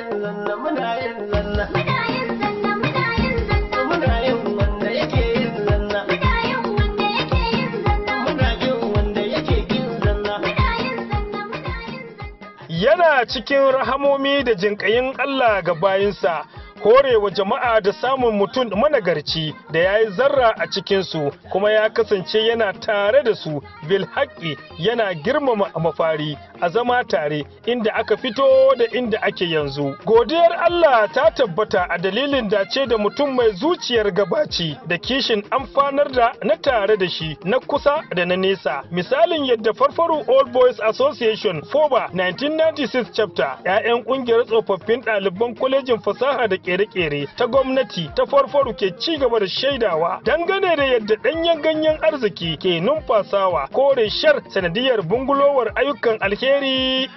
yin zanna, muna yin zanna. Muna yin zanna, muna yin zanna. Muna yin wanda yake yin zanna. Muna yin wanda yake yin zanna. Muna yin wanda yake kin zanna. Muna yin zanna, muna yin zanna. Yana cikin rahamomi da jinƙayin Allah ga bayinsa, horewa jama'a da samun mutum managarci da ya yi zarra a cikinsu, kuma ya kasance yana tare da su bil haƙƙi, yana girmama mafari a zama tare inda aka fito da inda ake yanzu. Godiyar Allah ta tabbata a dalilin dace da mutum mai zuciyar gabaci da kishin amfanar da na tare da shi, na kusa da na nesa. Misalin yadda Farfaru Old Boys Association FOBA 1996 chapter, 'ya'yan kungiyar tsofaffin ɗaliban kwalejin fasaha da kere-kere ta gwamnati ta Farfaru, ke ci gaba da shaidawa dangane da yadda ɗanyen ganyen arziki ke numfasawa kore shar sanadiyar bungulowar ayyukan alheri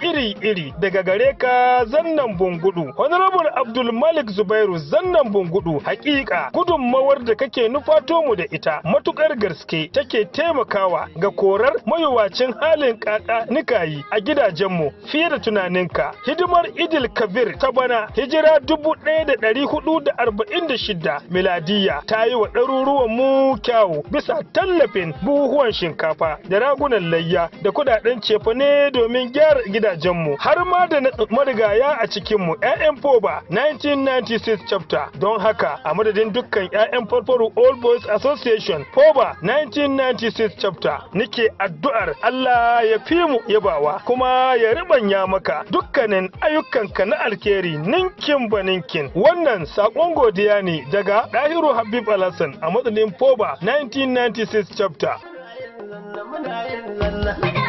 iri-iri daga gare ka, Zannan Bungudu, Honorable Abdul Malik Zubairu Zannan Bungudu. Hakika gudunmawar da kake nufato mu da ita matukar gaske take taimakawa ga korar mayuwacin halin kaka nikayi a gidajenmu fiye da tunaninka. Hidimar Idil Kabir ta bana, hijira 1446 miladiya, ta yi wa ɗaruruwan mu kyawu bisa tallafin buhuhuwan shinkafa da ragunan layya da kudaden cefane domin gyara gidajenmu, har ma da na marigaya a cikinmu, 'ya'yan FOBA 1996 chapter. Don haka, a madadin dukkan 'ya'yan Farfaru Old Boys Association FOBA 1996 chapter, nike addu'ar Allah ya fi mu yabawa kuma ya ribanya maka dukkanin ayyukanka na alkhairi ninkin ba ninkin. Wannan sakon godiya ne daga Dahiru Habib Alhassan a matsayin FOBA 1996 chapter. Muna yin zanna, muna yin zanna.